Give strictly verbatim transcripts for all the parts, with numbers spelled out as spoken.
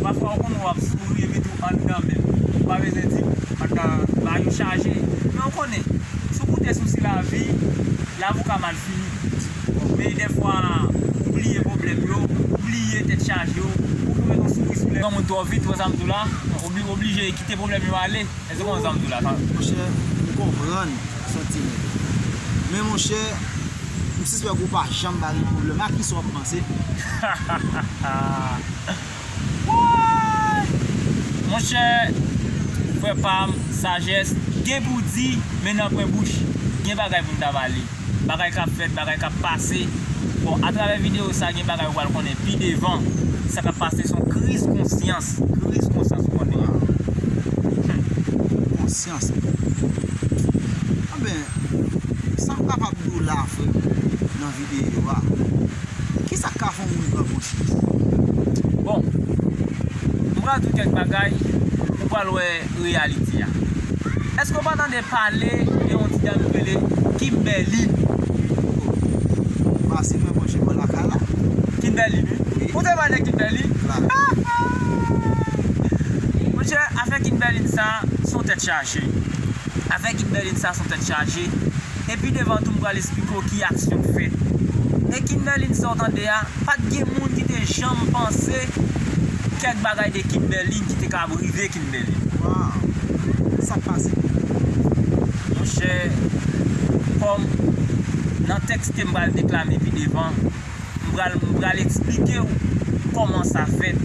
Pafwa ou konnen w ap souri epi tou anndan menm. Ou pa bezwen di anndan bagay yo chaje. Men ou konnen, si w koute sousi lavi, lavi w ka mal fini. Men dèfwa, ou bliye pwoblèm yo, ou bliye tèt chaje yo, ou kenbe yon souri sou lèv. Granmoun twò vit, ou wè sa m di w la, obli- oblije kite pwoblèm yo ale. Èske w konn sa m di w la? Monchè, m konprann santiman w. Men monchè, m sispèk ou pa janm pa gen pwoblèm. A kisa w ap panse? What? Monchè, frè pa m, sajès, gen pou di, men nan pwen bouch, gen bagay pou n ta pale. Bagay k ap fèt, bagay k ap pase. Bon, atravè videyo sa, gen bagay ou pral konnen pi devan. Sa k ap pase se yon kriz konsyans. Kriz konsyans, ou konnen. Konsyans. Anben, sa m kapab di w la, frè m, nan videyo a. Kisa k ka fè yon moun pran konsyans? Bon, m pral di w kèk bagay, ou pral wè reyalite a. Èske w pa tande pale de yon ti dam ki rele Kimberline? Fasil, mwen, monchè, mwen lakay la. Kimberline, wi. Wi. Ou te pale de Kimberline? La. Monchè, afè Kimberline sa, se yon tèt chaje. Afè Kimberline sa, se yon tèt chaje. Epi devan tou, m pral esplike w ki aksyon k fèt. E Kimberline sa w tande a, pa t gen moun ki te janm panse kèk bagay de Kimberline ki te kab rive Kimberline. Waw! Sa k pase? Monchè, kòm nan tèks ke m pral deklame pi devan, m pral, m pral eksplike w kòman sa fèt.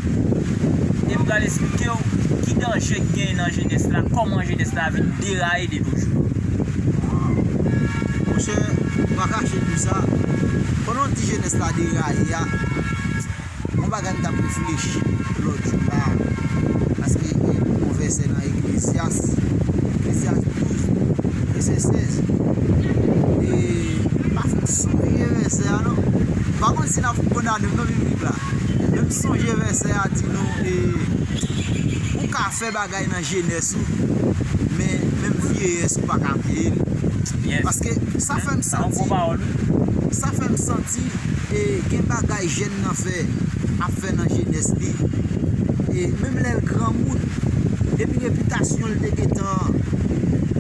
E m pral eksplike w ki danje k genyen nan jenès la, kòman jenès la vin deraye de nos jours. Monchè, m pa kache di w sa. Pandan w di jenès la deraye a, yon bagay m t ap reflechi lòt jou la, paske gen yon vèsè nan Eklezyas, Eklezyas douz, vèsè sèz. E m pa fin sonje vèsè a non. M pa konn si n ap kondane m non, piblik la. Men m sonje vèsè a di nou, e, ou ka fè bagay nan jenès ou, men menm vyeyès ou pa ka peye l. Yes. Paske sa fè m santi, sa fè m santi, e, gen bagay jèn nan fè, ap fè nan jenès li. E menm lè l granmoun, depi repitasyon l te gentan,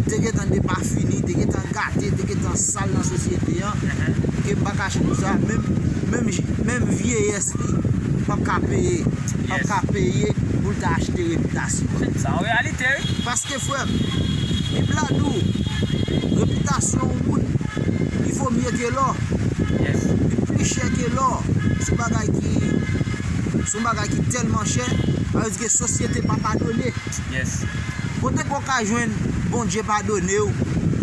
te gentan depafini, te gentan gate, te gentan sal nan sosyete an, ke m pa kache nou sa, menm, menm, menm vyeyès li p ap ka peye, p ap ka peye pou l ta achte repitasyon. Sa yon reyalite, wi. Paske, frè m, Bib la di w, repitasyon yon moun, li vo mye ke lò. Yes. Li pli chè ke lò. Se yon bagay ki, se yon bagay ki tèlman chè, sa vle di ke sosyete pa padone. Yes. Kote ke w ka jwenn Bondye padone w,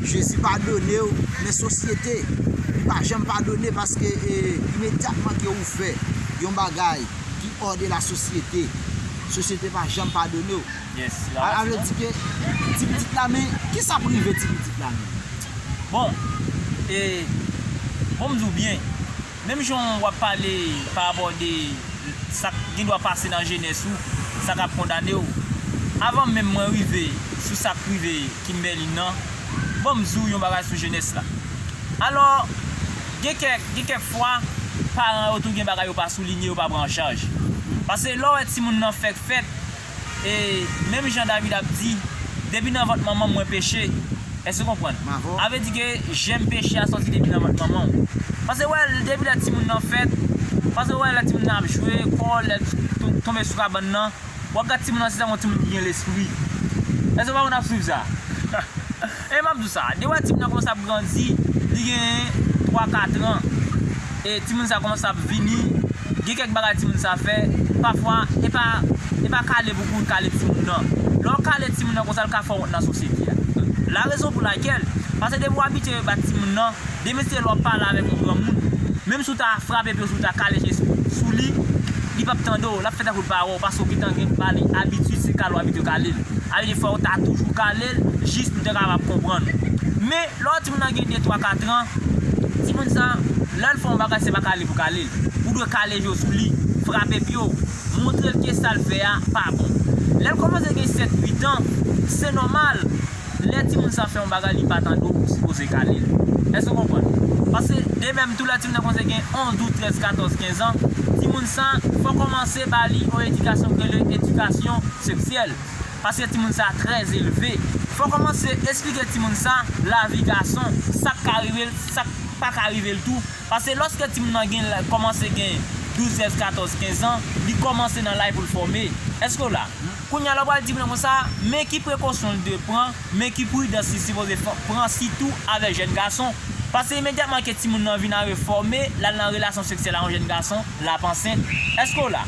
Jezi padone w, men sosyete, li pa janm padone paske, e, imedyatman ke ou fè yon bagay ki hors de la société, sosyete pa janm padone w. Yes, la. A, sa vle di ke ti pitit la, men kisa ap rive ti pitit la menm? Bon, e, bon, m di w byen, menm jan w ap pale parapò de sa k gen dwa pase nan jenès ou, sa k ap kondane w, avan menm mwen rive sou sa k rive Kimberline nan, bon, m di w yon bagay sou jenès la. Alò, gen kèk, gen kèk fwa, paran yo tou gen bagay yo pa soulinye, yo pa pran an chaj. Paske lè w wè timoun nan fèk fèt, e menm jan David ap di, depi nan vant manman m mwen peche. Èske w konprann? M avè w. Sa vle di ke jèm peche a sòti depi nan vant manman w. Paske w wè, depi lè timoun nan fèt, paske w wè lè timoun nan ap jwe, kò, lè l tonbe sou kabann nan, w ap gade timoun nan se tankou yon timoun ki gen lespri. Èske w pa konn ap swiv sa? E m ap di w sa, depi w wè timoun nan kòmanse ap grandi, li gen twa, kat an, e timoun sa kòmanse ap vini, gen kèk bagay timoun sa fè, pafwa, e pa, e pa kale pou kouri kale timoun nan. Lè w kale timoun nan konsa, l ka fè w wont nan sosyete a. La rezon pou lakèl, paske depi w abitye bat timoun nan, demen si lè w ap pale avèk yon granmoun, menm si w ta frape pye w, si w ta kale je sou li, li p ap tande w, l ap fè tankou l pa wè w, paske w gentan gen ba li abitid, se kale w abitye kale l. Sa vle di fò w ta toujou kale l, jis pou l te kapab konprann ou. Men, lè w timoun nan gen de, twa, kat an, timoun sa, lè l fè yon bagay, se pa kale pou kale l. Ou dwe kale je w sou li, frape pye w, montre l ke sa l fè a pa bon. Lè l kòmanse gen sèt, uit an, se nòmal. Lè timoun sa fè yon bagay li pa tande w, ou sipoze kale l. Èske w konprann? Paske de menm tou lè timoun nan kòmanse gen onz, douz, trèz, katòz, kenz an, timoun Moun sa, fò kòmanse ba li yon edikasyon ki rele edikasyon seksyèl. Paske timoun sa trè elve. Fò kòmanse esplike timoun sa lavi gason, sa k ka rive l, sa k pa ka rive l tou. Paske lòske timoun nan gen, kòmanse gen douz, trèz, katòz, kenz an, li kòmanse nan laj pou l fòme. Èske w la? Kounye a la, w pral di moun nan konsa, men ki prekosyon l dwe pran, men ki pridans li sipoze fè, pran, sitou avèk jèn gason. Paske imedyatman ke timoun nan vin arive fòme, l al nan relasyon seksyèl a yon jèn gason, l ap ansent. Èske w la?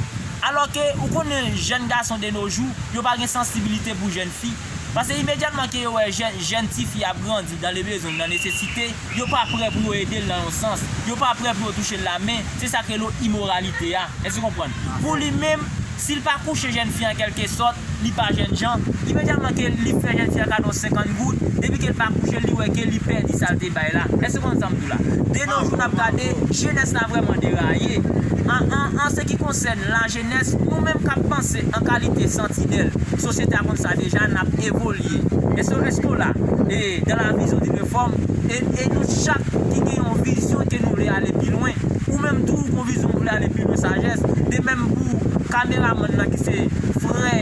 Alòske, ou konnen jèn gason de nos jours, yo pa gen sansibilite pou jèn fi. Paske imedyatman ke yo wè jèn, jèn tifi ap grandi dans le besoin, dans necessité, yo pa prè pou yo ede l nan yon sans. Yo pa prè pou yo touche l la, men se sa k rele imoralite a. Èske w konprann? Pou li menm, si l pa kouche jèn fi an kèlkesòt, li pa jènjan, imedyatman ke li fè jèn fi an kado senkant goud, depi ke l pa kouche l, li wè ke li pèdi sa l te bay la. Èske w konprann sa m di w la? De nos jours, n ap gade, jenès la vrèman deraye. An, an, an se ki konsène lajenès, nou menm k ap panse an kalite santinèl, sosyete a konn sa deja, n ap evolye. Èske, èske w la? E, dans la vision d'une réforme, e, e nou chak ki gen yon vizyon ke nou vle ale pi lwen. Ou menm tou, ou gen yon vizyon, ou vle ale pi lwen, Sajès. De menm pou kameramann nan ki se frè,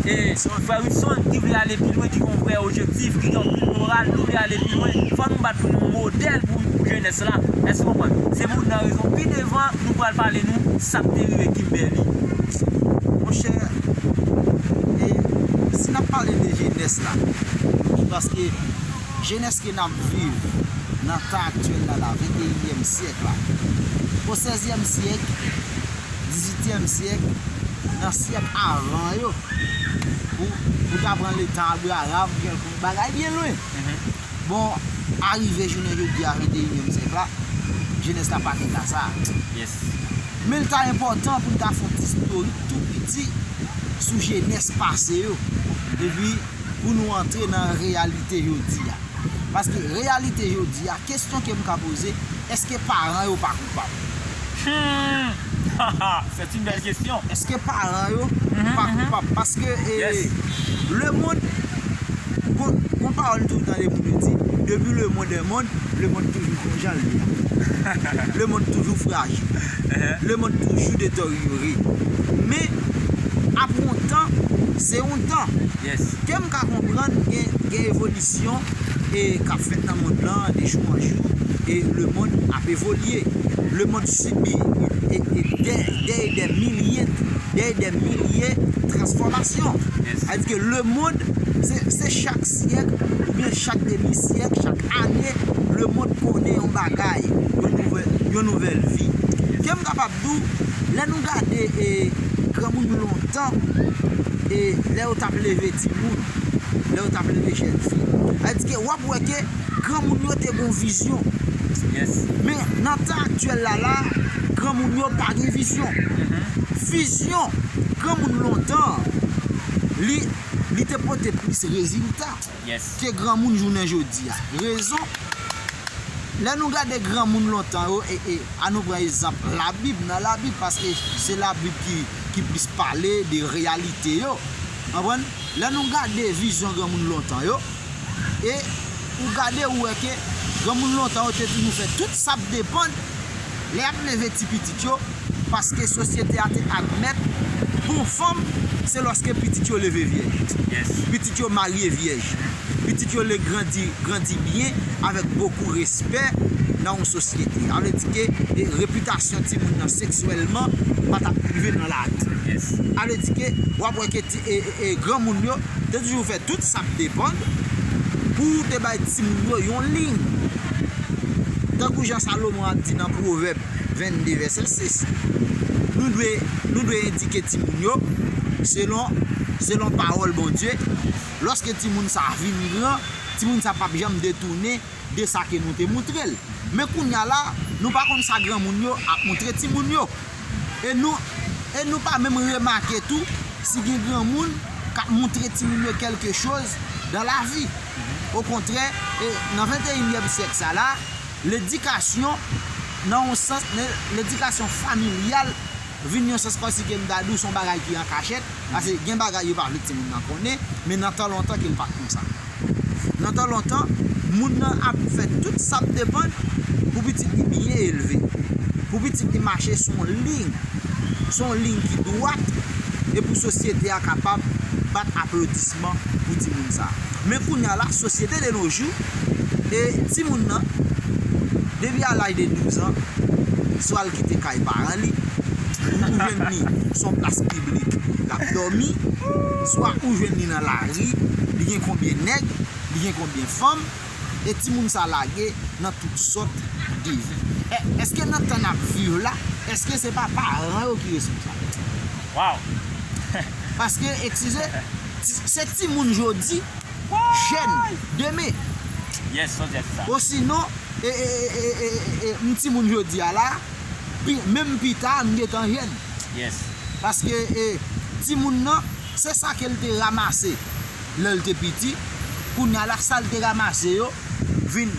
e, frè Wilson, ki vle ale pi lwen, ki gen yon vrè objektif, ki gen anpil moral, nou vle ale pi lwen. Fò nou bat pou nou modèl pou, pou jenès la. Èske w konprann? Se pou nou nan rezon. Pi devan, nou pral pale nou sa k te rive Kimberly. Monchè, e si n ap pale de jenès la, paske jenès ke n ap viv nan tan aktyèl la, la, venteyinyèm syèk la, o sèzyèm syèk, dizuityèm syèk, nan syèk avan yo, pou, pou ta pran letan Abraram, kèlkonk bagay byen lwen. Bon, arive jounen jodi a, venteyinyèm syèk la, jenès la pa gen ka sa. Yes. Men l ta enpòtan pou n ta fè yon ti istorik tou piti sou jenès pase yo. Epi pou nou antre nan reyalite jodi a. Paske reyalite jodi a, kesyon ke m ka poze, èske paran yo pa koupab? Hmm. C'est une belle question. Èske paran yo pa koupab? Paske, e, lemonn, gon, gon pawòl m toujou tande moun yo di, depuis le monde est monde, lemonn toujou konjan l ye a. Lemonn toujou frajil. Lemonn toujou deteryore. Men, apre yon tan, se yon tan. Yes. Ke m ka konprann, gen, gen evolisyon, e, k ap fèt nan mond lan, de jou an jou, e lemonn ap evolye. Lemonn sibi, e, e, dè, dè, dè milye, dè, dè milye transfòmasyon. Yes. Sa vle di ke lemonn, se, se chak syèk, oubyen chak demi syèk, chak ane, lemonn konnen yon bagay, yon nouvèl, yon nouvèl vi. Ke m kapab di w, lè nou gade, e, granmoun lontan, e, lè yo t ap leve timoun, lè yo t ap leve jèn fi, sa vle di ke w ap wè ke granmoun yo te gen yon vizyon. Yes. Men nan tan aktyèl la, la, granmoun yo pa gen vizyon. Vizyon granmoun lontan an, li, li te pote plis rezilta, yes, ke granmoun jounen jodi a. Rezon, lè nou gade granmoun lontan yo, e, e, ann nou pran egzanp Labib, nan Labib, paske se Labib ki, ki plis pale de reyalite yo. Konprann? Lè nou gade vizyon granmoun lontan yo, e ou gade, ou wè ke granmoun lontan yo te toujou fè tout sa ap depann lè y ap leve ti pitit yo, paske sosyete a te admèt bon fanm se lòske pitit yo leve vyèj. Yes. Pitit yo marye vyèj. Pitit yo le grandi, grandi byen, avèk bokou respè nan yon sosyete. Sa vle di ke, e, repitasyon timoun nan seksyèlman pa t ap rive nan lari. Yes. Sa vle di ke w ap wè ke ti, e, e, e, granmoun yo te toujou fè tout sa k depann pou te bay timoun yo yon liy. Tankou jan Salomon ap di nan Pwovèb vennde vèsè sis, nou dwe, nou dwe edike timoun yo selon, selon pawòl Bondye. Lòske timoun sa a vin gran, timoun sa a p ap janm detounen de sa ke nou te moutre l. Men kounye a la, nou pa konn sa granmoun yo ap moutre timoun yo. E nou, e nou pa menm remake tou si gen granmoun k ap moutre timoun yo quelque chose dans la vie. Okontrè, e nan venteyinyèm syèk sa la, ledikasyon, nan yon sans, le-, ledikasyon familyal vin yon sans kòmsi ke m ta di w se yon bagay ki an kachèt, paske gen bagay yo pa vle timoun nan konnen, men nan tan lontan ke l pa t konsa. Nan tan lontan, moun nan ap fè tout sa k depann pou pitit li byen elve, pou pitit li mache sou yon liy, Se yon liy ki dwat e pou sosyete a kapab bat aplodisman pou timoun sa a. Men kounye a la, sosyete de nos jours, e timoun nan, depi a laj de douz an, swa l kite kay paran li, ou jwenn li sou yon plas piblik, l ap dòmi, swa ou jwenn li nan lari, li gen konbyen nèg, li gen konbyen fanm, e timoun sa lage nan tout sòt de vi. È-, èske nan tan n ap viv la, èske se pa paran yo ki responsab? Wow! Paske, eskize, ti- se timoun jodi, jèn demen. Yes, son jèn sa. Osinon, e, e, e, e, e, e, m timoun jodi a la, pi, menm pita, m gentan jèn. Yes. Paske, e, timoun nan, se sa ke l te ranmase lè l te piti, kounye a la, sa l te ranmase yo, vin,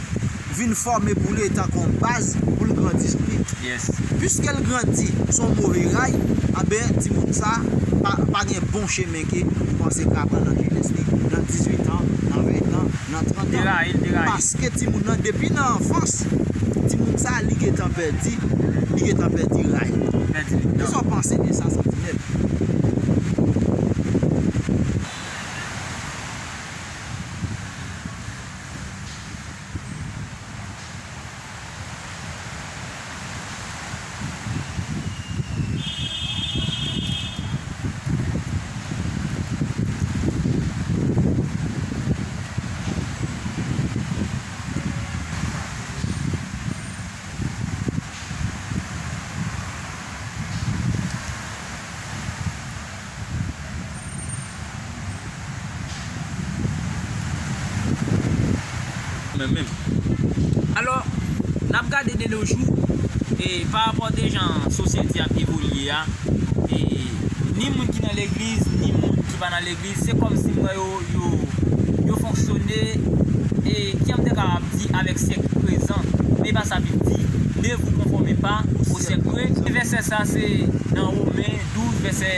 vin fòme pou li etan kon baz pou l grandi sou li. Yes. Piske l grandi sou yon move ray, anben, timoun sa pa, pa gen bon chemen ke ou panse ka pran nan jenès li, nan dizuit an, nan ven an, nan trant an. Deraye, l deraye. Paske timoun nan, depi nan anfans, timoun sa, li gentan pèdi, li gentan pèdi ray. Pèdi li. Kisa w panse de sa, Santinèl? Menm, menm. Alò, n ap gade de nos jours, e pa rapò de jan sosyete ap evolye a, e ni moun ki nan legliz, ni moun ki pa nan legliz, se kòmsi m wè yo, yo, yo fonksyone, e ki an m te kapab di, avèk syèk prezan. Men pa sa Bib di, ne vous conformez pas au siècle. Vèsè sa se nan Women douz, vèsè,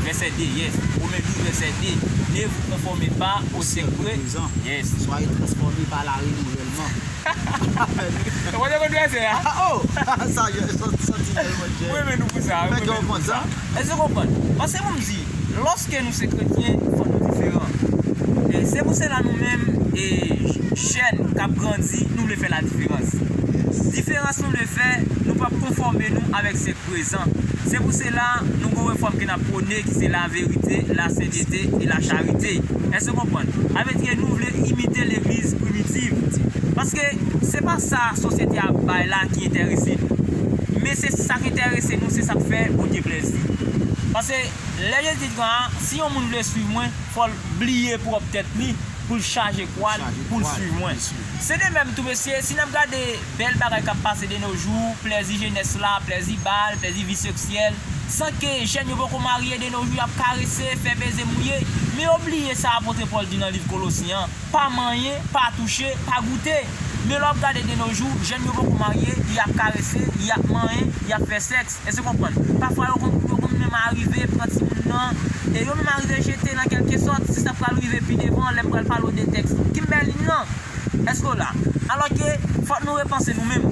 vèsè de, yes. Women douz, vèsè de. Ne vous conformez pas au siècle. Yes. Soyez transformés par la renouvellement. Mwen te konn vèsè a. Ah, oh! Sa, sa, sa ti bèl, mon Dieu. Mwen renmen nou pou sa. Mwen renmen nou pou sa. Èske w konprann? Paske pou m di, lòske nou se kretyen, fòk nou diferan. E se pou sela nou menm, e jèn k ap grandi, nou vle fè ladiferans. Diferans nou vle fè, nou p ap konfòme nou avèk syèk prezan. Se pou sela, nou gon refòm ke n ap pwone, ki se laverite, lasentete e lacharite. Èske w konprann? Sa vle di ke nou vle imite legliz primitiv. Paske se pa sa sosyete a bay la ki enterese nou. Men se sa k enterese nou, se sa k fè Bondye plèzi. Paske lè Jezi te di konsa, si yon moun vle swiv mwen, fò l bliye pwòp tèt li, pou l chaje kwa l, pou l swiv mwen. Se de menm tou, mesye, si n ap gade bèl bagay k ap pase de nos jours, plèzi jenès la, plèzi bal, plèzi vi seksyèl, san ke jèn yo poko marye de nos jours, y ap karese, fè beze mouye. Men yo bliye sa apot Pòl di nan liv Kolosyen an, pa manyen, pa touche, pa goute. Men lè w ap gade de nos jours, jèn yo poko marye, y ap karese, y ap manyen, y ap fè sèks. Èske w konprann? Pafwa, yo konn, yo konn menm arive pran timoun nan, e yo menm arive jete nan kèlkesòt, se sa k pral rive pi devan, lè m pral pale w de tèks Kimberline nan. Èske w la? Alòske, fòk nou repanse nou menm.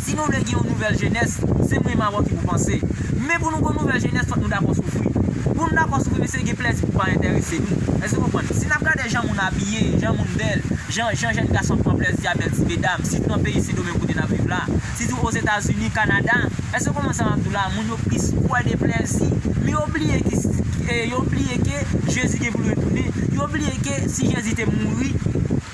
Si nou vle gen yon nouvèl jenès, se mwen menm avè w ki pou panse. Men pou nou gen yon nouvèl jenès, fòk nou dakò soufri. Pou nou dakò soufri, mesye, gen plèzi ki pa enterese nou. Èske w konprann? Si n ap gade jan moun abiye, jan moun bèl, jan, jan jèn gason ap pran plèzi a bèl ti medam, sitou nan peyi Sendomeng kote n ap viv la, sitou Ozetazini, Kanada, èske w konprann sa m ap di w la? Moun yo plis kwè de plèzi, men yo bliye ki, e, yo bliye ke Jezi gen pou l retounen. Yo bliye ke si Jezi te mouri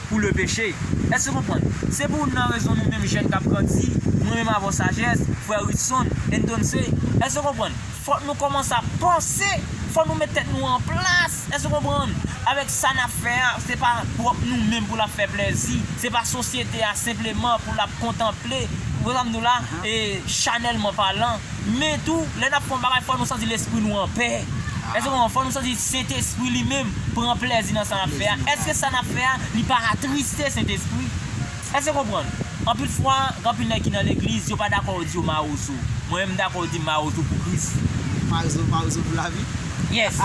pou le peche. Èske w konprann? Se pou youn nan rezon nou menm jèn k ap grandi, mwen menm avè w Sajès, frè Ritson, Entonse, èske w konprann? Fòk nou kòmanse ap panse, fòk nou met tèt nou an plas, èske w konprann? Avèk sa n ap fè a, se pa pwòp nou menm pou l ap fè plèzi, se pa sosyete a senpleman pou l ap kontanple, ou konprann m di w la, e chanèlman palan, men tou, lè n ap fè yon bagay, fò nou santi lespri nou anpè. Èske w konprann? Fò nou santi Sentespri li menm pran plèzi nan sa n ap fè a. Èske sa n ap fè a, li pa atriste Sentespri? Èske w konprann? Anpil fwa, gen anpil nèg ki nan legliz, yo pa dakò yo di yo mawozo. Mwen menm, m dakò yo di m mawozo pou Kris. Mawozo, mawozo pou lavi? Yes.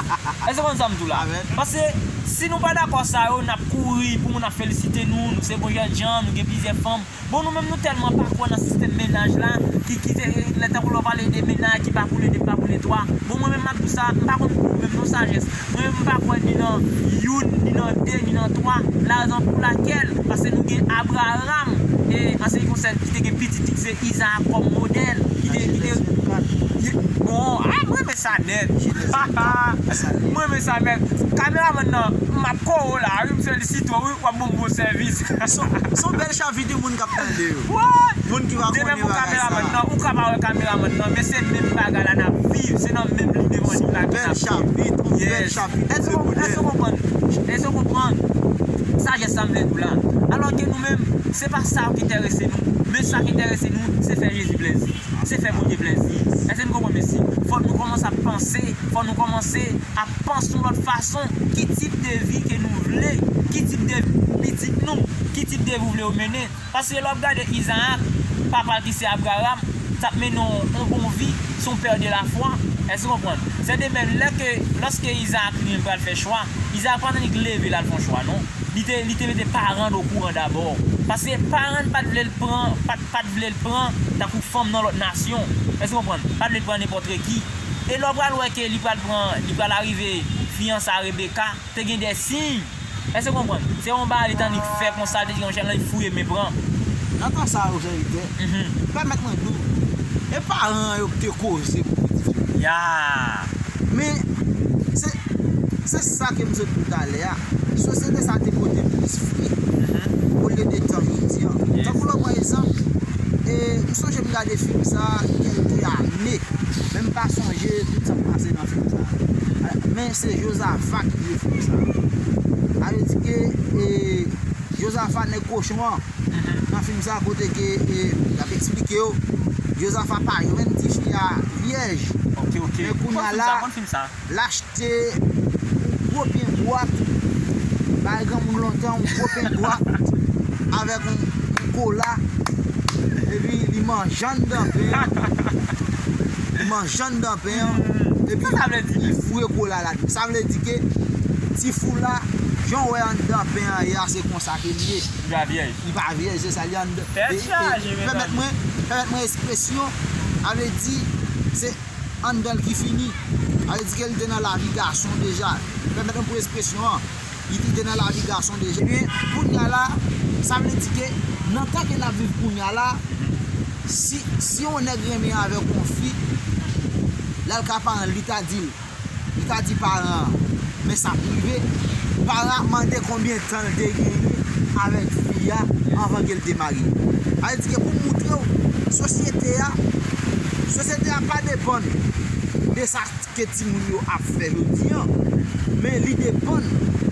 Èske w konn sa m di w la? Amèn. Paske Si nou pa dakò sa yo, n ap kouri pou moun ap felisite nou, nou se bon jènjan, nou gen plizyè fanm. Bon, nou menm nou tèlman pa kwè nan sistèm mennaj la, ki, ki te, lè tankou lè w pale de mennaj ki pa boule de, pa boule twa. Bon, mwen menm m ap di w sa, m pa konn pou ou menm non, Sajès. Mwen menm m pa kwè ni nan youn, ni nan de, ni nan twa. Larezon pou lakèl, paske nou gen Abraram, e an se ki konsène ki te gen pitit li ki se Izaak kòm modèl, ki te, ki te, bon, ah, mwen renmen sa nèt. Mwen renmen sa nèt. Kameramann nan, m ap kore w la, wi, m felisite w, wi, w ap ban m bon sèvis. Se yon bèl chapit wi moun k ap tande yo. What? Moun ki pa konnen bagay sa. Demen pou kameramann nan, ou ka pa wè kameramann nan, men se menm bagay la n ap viv, se nan menm lide mwen la ke n ap viv. Yon bèl chapit, yon bèl chapit. Èske w konprann? Èske w konprann? Sajès sa m vle di w la. Alò ke nou menm, se pa sa ki enterese nou. Men sa ki enterese nou, se fè Jezi plèzi. Se fè Bondye plèzi. Èske nou konprann, mesye? Fòk nou kòmanse ap panse, fòk nou kòmanse ap panse yon lòt fason. Ki tip de vi ke nou vle? Ki tip de pitit nou? Ki tip de vi w vle yo mennen? Paske lè w ap gade Izaak, papa l ki se Abraram, t ap mennen yon, yon bon vi, se yon pè de lafwa. Èske w konprann? Sètèdmen, lè ke, lòske Izaak li menm pral fè chwa, Izaak pa t annik leve l al fè yon chwa, non. Li te, li te mete paran l okouran dabò. Paske paran l pa t vle l pran, pa t, pa t vle l pran tankou fanm nan lòt nasyon. Èske w konprann? Pa t vle l pran nenpòt ki. E lè w pral wè ke li pral pran, li pral arive fiyanse a Rebeka, te gen de siy. Èske w konprann? Se yon bagay li t annik fè konsa, li te di yon jan li fouye men pran. Nan tan sa yo, sèvitè, pèmèt mwen di w, e paran yo ki te koze pou pitit yo. Ya. Men, se, se sa ke m sot di w talè a. Sosyete sa te pote plis fwi olye de tan jodi an. Tankou lè w pran egzanp, e, m sonje m gade fim sa kèlke ane, men m pa sonje tout sa k pase nan fim sa. Men se Jozafa ki jwe fim sa. Sa vle di ke, e, Jozafa nèg kochon an, nan fim sa kote ke, e, y ap eksplike w, Jozafa pa jwenn tifi a vyèj. Ok, ok. Men kounye a la, l achte yon gwo pen bwat, bay granmoun lontan, yon gwo pen bwat avèk yon, yon kola, epi li manje anndan pen an. Li manje anndan pen an, epi li fouye kola ladan. Sa vle di ke ti fou la, jan w wè anndan pen an ye a, se konsa ke l ye. Li pa vyèj. Li pa vyèj, se sa li anndan. Tèt chaje, medam. Pèmèt mwen, pèmèt mwen ekspresyon, sa vle di, se anndan l ki fini. Sa vle di ke li te nan lavi gason deja. Pèmèt mwen pou ekspresyon an. Li, li te nan lavi gason deja. Ebyen, kounye a la, sa vle di ke nan tan ke n ap viv kounye a la, si, si yon nèg renmen avèk yon fi, l al ka paran l, li ta di l, li ta di paran an, men sa prive, paran an ap mande konbyen tan l te genyen avèk fi a anvan ke l te marye. Sa vle di ke pou moutre w, sosyete a, sosyete a pa depann de sa ke timoun yo ap fè jodi an, men li depann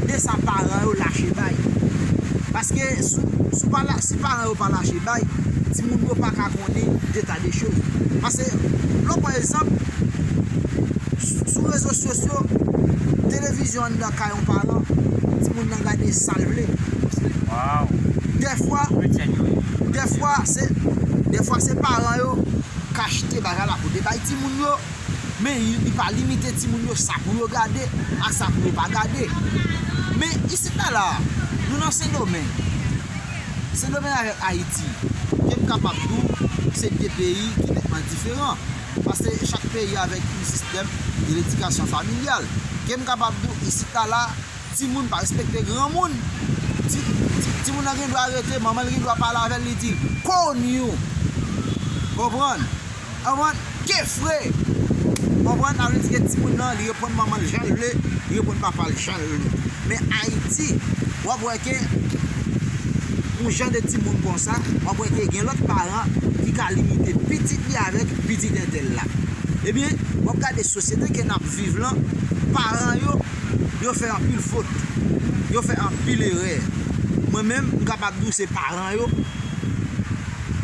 de sa paran yo lache bay. Paske si, si, pa la, si paran yo pa lache bay, timoun yo pa ka konnen deta de choz. Paske, lè w pran egzanp, sou, sou rezo sosyo, televizyon anndan kay yon paran, timoun nan gade sa l vle. Dèfwa, dèfwa, se, dèfwa se paran yo k achte bagay la pou te bay timoun yo, men li, li pa limite timoun yo sa pou yo gade ak sa pou yo pa gade. Men isit la, la, nou nan Sendomeng. Sendomeng avèk Ayiti, ke m kapab di w, se de peyi ki nètman diferan. Paske chak peyi avèk yon sistèm de ledikasyon familyal. Ke m kapab di w, isit la, la, timoun pa respekte granmoun. Ti, ti, timoun nan gen dwa rete, manman l gen dwa pale avè l, li di, "Konn you." Konprann? Konprann? Kefre! Konprann? Sa vle di ke timoun nan, li reponn manman l jan l vle, li reponn papa l jan l vle. Men Ayiti, w ap wè ke yon jan de timoun konsa, w ap wè ke gen lòt paran ki ka limite pitit li avèk pitit entèl la. Ebyen, w ap gade sosyete ke n ap viv lan, paran yo, yo fè anpil fot, yo fè anpil erè. Mwen menm, m kapab di w se paran yo,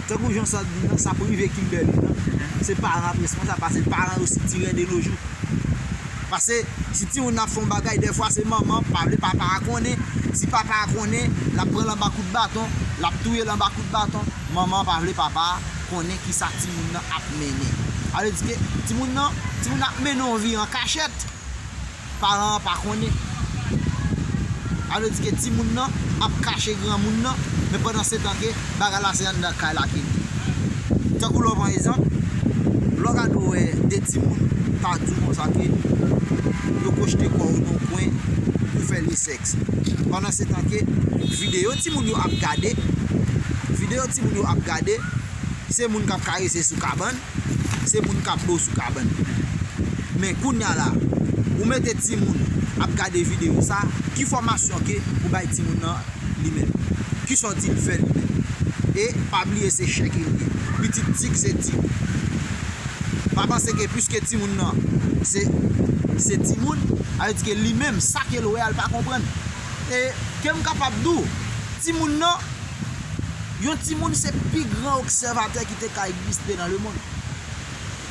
tankou jan sa, sa prive Kimberly lan, se paran ap responsab, paske paran yo sitirè de nos jours. Paske si timoun nan ap fè yon bagay, dèfwa se manman, pa vle papa a konnen. Si papa a konnen, l ap pran l anba kout baton, l ap touye l anba kout baton. Manman an pa vle papa a konnen kisa timoun nan ap mennen. Sa vle di ke timoun nan, timoun nan ap mennen yon vi an kachèt. Paran an pa konnen. Sa vle di ke timoun nan ap kache granmoun nan, men pandan se tan ke bagay la se anndan kay la ke li ye. Tankou lè w pran egzanp, lè w gade w wè de timoun ta di w konsa ke yo pwojte kò yo nan yon kwen pou fè le sèks. Pandan se tan ke videyo timoun yo ap gade, videyo timoun yo ap gade, se moun k ap karese sou kabann, se moun k ap bo sou kabann. Men kounye a la, ou mete timoun ap gade videyo sa, ki fòmasyon ke ou bay timoun nan li menm? Kisa w di l fè li menm? E pa bliye se chè ke l ye. Pitit tig se tig. Pa panse ke piske timoun nan se, se timoun, sa vle di ke li menm, sa ke l wè a, l pa konprann. E ke m kapab di w, timoun nan, yon timoun se pi gran obsèvatè ki te ka egziste nan lemonn.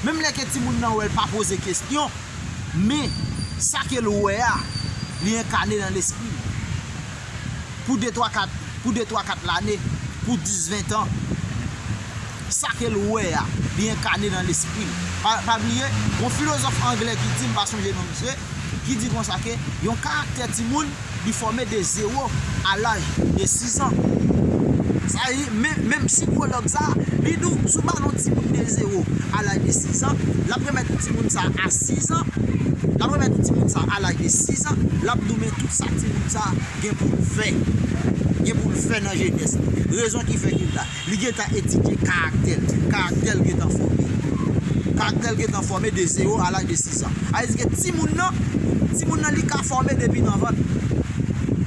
Menm lè ke timoun nan wè l pa poze kesyon, men sa ke l wè a, li enkane nan lespri l. Pou de, twa, kat, pou de, twa, kat lane, pou dis, ven tan, sa ke l wè a, li enkane nan lespri l. Pa, pa bliye, gon filozòf anglè ki di, m pa sonje non misye, ki di konsa ke yon karaktè timoun, li fòme de zéro à l'âge de six ans. Sa vle di, men, menm sikològ sa, li di w, si w ba yon timoun de zéro à l'âge de six ans, l ap remèt ou timoun sa a six ans, l ap remèt ou timoun sa a l'âge de six ans, l ap di w, men tout sa timoun sa gen pou l fè. Gen pou l fè nan jenès li. Rezon ki fè ke l ta, li gentan etidye karaktè l. Karaktè l gentan fòme. Karaktè l gentan fòme de zéro à l'âge de six ans. Sa vle di ke timoun nan, timoun nan li ka fòme depi nan vant.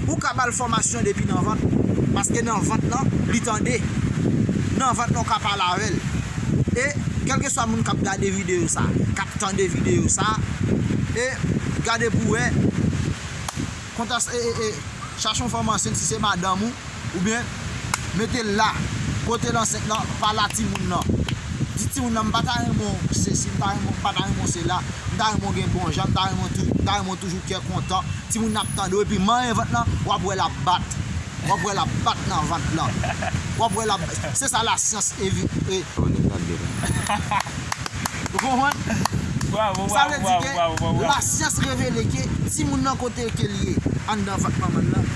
Ou ka ba l fòmasyon depi nan vant. Paske nan vant lan, li tande. Nan vant lan, ou ka pale avè l. E kèlkeswa moun k ap gade videyo sa, k ap tande videyo sa, e gade pou wè, kontas, e, e, e, chache yon fanm ansent si se madanm ou, oubyen mete l la, kote l ansent lan, pale a timoun nan. Di timoun nan, m pa ta renmen w sesi, m pa renmen, m pa ta renmen w sela, m ta renmen w gen bon jan, m ta renmen w tou, m ta renmen w toujou kè kontan. Timoun nan ap tande w, epi manyen vant lan, w ap wè l ap bat. W ap wè l ap bat nan vant lan. W ap wè l ap, se sa lasyans evi-, e, Ou konprann? Bravo, bravo, bravo, bravo, bravo. Lasyans revele ke timoun nan kote ke l ye, anndan vant manman l lan,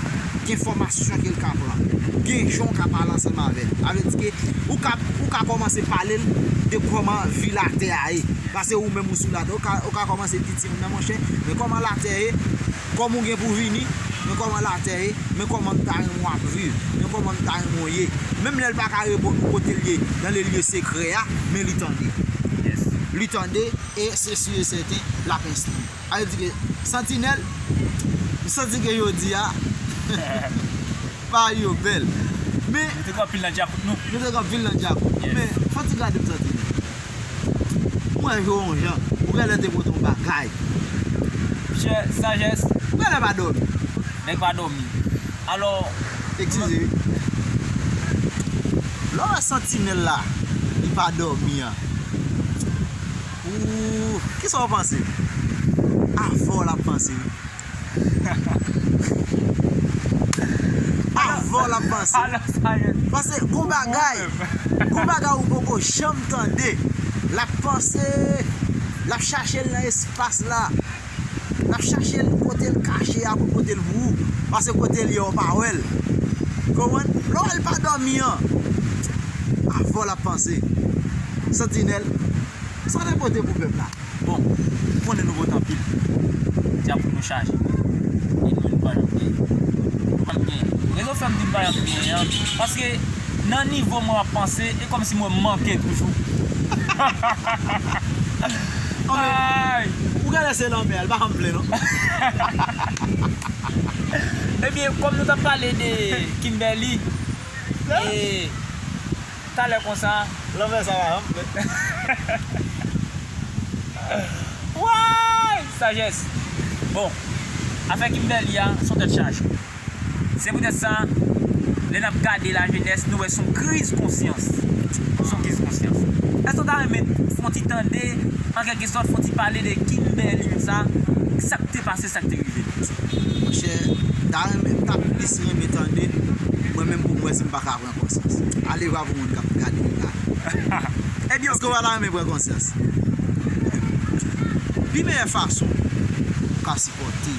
gen fòmasyon ke l ka pran. Gen jan w ka pale ansanm avè l. Sa vle di ke ou ka, ou ka kòmanse pale l de kòman vi latè a ye. Paske ou menm ou sou latè, ou ka, ou ka kòmanse di timoun nan, monchè, men kòman latè ye, kòman w gen pou vini, men kòman latè ye, men kòman m ta renmen w ap viv, men kòman m ta renmen w ye. Menm lè l pa ka reponn ou kote l ye, nan le lye sekrè a, men li tande. Li tande, e se si e sèten, l ap enstwi. Sa vle di ke Santinèl, m santi ke jodi a, pawòl yo bèl. Men, nou te gen anpil nan djakout nou. Nou te gen anpil nan djakout. Men, fò ti gade m Santinèl. Mwen jwe yon jan. Ou genlè te pote yon bagay. Monchè, Sajès. Ou genlè pa dòmi. Nèg pa dòmi. Alò, eskize wi. Lè w wè Santinèl la, li pa dòmi an. Ou, kisa w panse? Avè w l ap panse wi. Avè w l ap panse. Paske gon bagay, gon bagay ou poko janm tande, l ap panse, l ap chache l nan espas la, l ap chache l kote l kache a pou l pote l pou ou, paske kote l ye a w pa wè l. Konprann? Lè w wè l pa dòmi an, avè w l ap panse. Santinèl, sa w te pote pou pèp la? Bon, ou konnen nou pote anpil. Djakout nou chaje. E nou pa janm gen. Nou pa janm gen. Rezon fè m di nou pa janm gen an, paske nan nivo mwen m ap panse, e kòmsi mwen manke toujou. Ay! Ou genlè se lanmè a, l pa janm plen non. Ebyen, kòm nou t ap pale de Kimberly, e talè konsa. Lanmè sa pa janm plen. Woy! Sajès. Bon, afè Kimberly a, se yon tèt chaje. Se poutèt sa, lè n ap gade lajenès, nou wè se yon kriz konsyans. Se yon kriz konsyans. Èske w ta renmen fè yon ti tande, an kèlkesòt, fè yon ti pale de Kimberly konsa, sa k te pase, sa k te rive? Monchè, m ta renmen, m ta plis renmen tande, mwen menm pou m wè si m pa ka pran konsyans. Ale va pou moun k ap gade m la. Ebyen, èske w pa ta renmen pran konsyans? Pi meyè fason ou ka sipòte,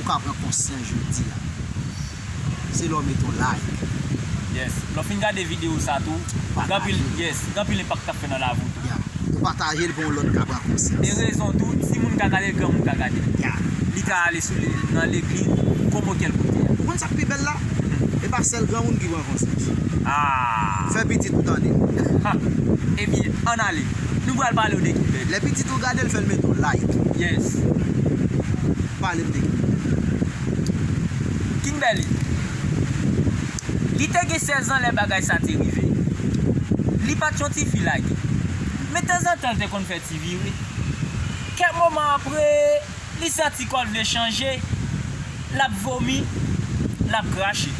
ou pa pran konsyans jodi a, se lè w mete yon like. Yes. Lè w fin gade videyo sa tou, gen anpil, yes, gen anpil enpak k ap fè nan lavi w tou. Yeah. Ou pataje l pou yon lòt ka pran konsyans. E rezon tou, timoun ka gade l, granmoun ka gade l. Yeah. Li ka ale sou li, nan legliz, konpòt kèl kote. Ou konn sa k pi bèl la? E pa sèl granmoun ki pran konsyans. Ah. Fè pitit ou tande. Ha. Ebyen, ann ale. Nou pral pale w de Kimberly. Lè pitit ou gade l, fè l mete yon like. Yes. Pale m de Kimberly. Kimberly, li te gen sèz an lè bagay sa te rive. Li pa t yon tifi lage. Men tanzantan l te konn fè ti vire. Kèk moman apre, li santi kò l vle chanje, l ap vomi, l ap krache.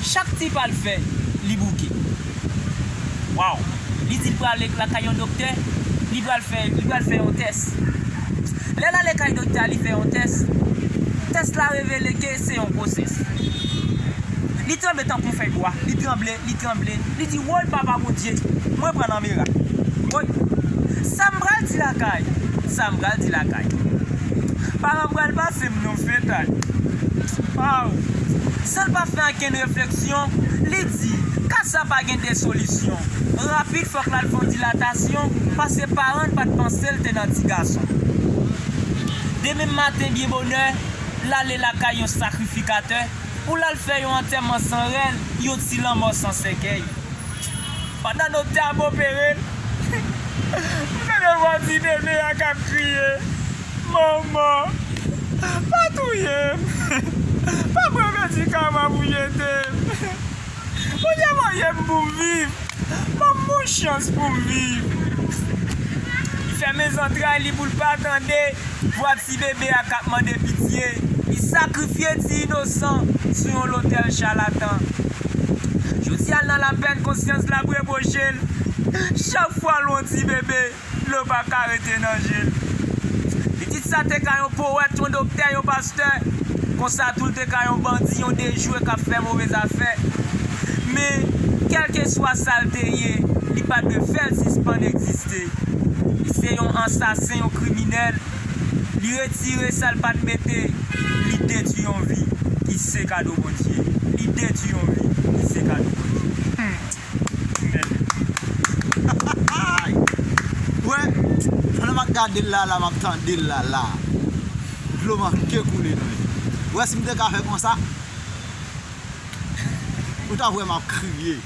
Chak ti pa l fè, li bouke. Waw! Li di l prale lakay yon doktè, li pral fè, li pral fè yon tès. Lè l ale kay doktè a, li fè yon tès. Tès la revele ke se yon gwosès. Li tranble tankou yon fèy bwa. Li tranble, li tranble. Li di, woy, Papa Bondye, mwen pran nan mera. Woy, sa m pral di lakay? Sa m pral di lakay? Paran m pral pase m nan fetay. Waw! San l pa fè ankenn refleksyon, li di, ka sa pa gen de solisyon. Rapid, fòk l al fè yon dilatasyon, paske paran l pa t panse l te nan ti gason. Demen maten, byen bonè, l ale lakay yon sakrifikatè pou l al fè yon antèman san rèl, yon ti lanmò san sèkèy. Pandan doktè ap opere l, m tande vwa ti bebe a k ap kriye, manman, pa touye m, pa pran medikaman pou jete m. Bondye voye m pou m viv, ban m yon chans pou m viv. Li fèmen zantray li pou l pa tande vwa ti bebe a k ap mande pitye. Li sakrifye ti inosan sou yon lotèl chalatan. Jodi a l nan lapèn, konsyans l ap repwoche l. Chak fwa l wè yon ti bebe, dlo pa ka rete nan je l. Pitit sa te ka yon powèt, yon doktè, yon pastè. Konsa tou l te ka yon bandi, yon dejwe k ap fè move zafè. Men, kèlkeswa sa l te ye, li pa t dwe fè l sispann egziste. Li se yon ansasen, yon kriminèl. Li retire sa l pa t mete, li detwi yon vi ki se kado Bondye. Li detwi yon vi ki se kado Bondye. Wè, pandan m ap gade l la la, m ap tande l la la, dlo manke koule nan je m. Ou wè si m te ka fè konsa, ou ta wè m ap kriye.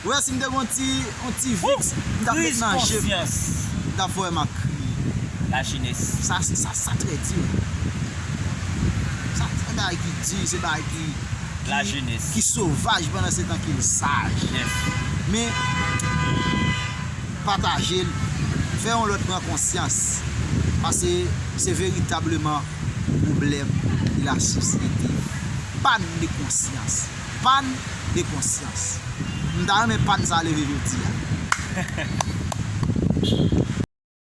Ou wè si m te gen yon ti, yon ti viks, m t ap met nan je m, m t ap wè m ap kriye. Lajenès. Sa, sa, sa trè di. Sa, se bagay ki di, se bagay ki, ki, ki sovaj pandan se tan ki l saj. Men, pataje l, fè yon lòt pran konsyans. Paske se veritableman pwoblèm de la sosyete. Pàn de konsyans. Pàn de konsyans. M ta renmen pàn sa leve jodi a.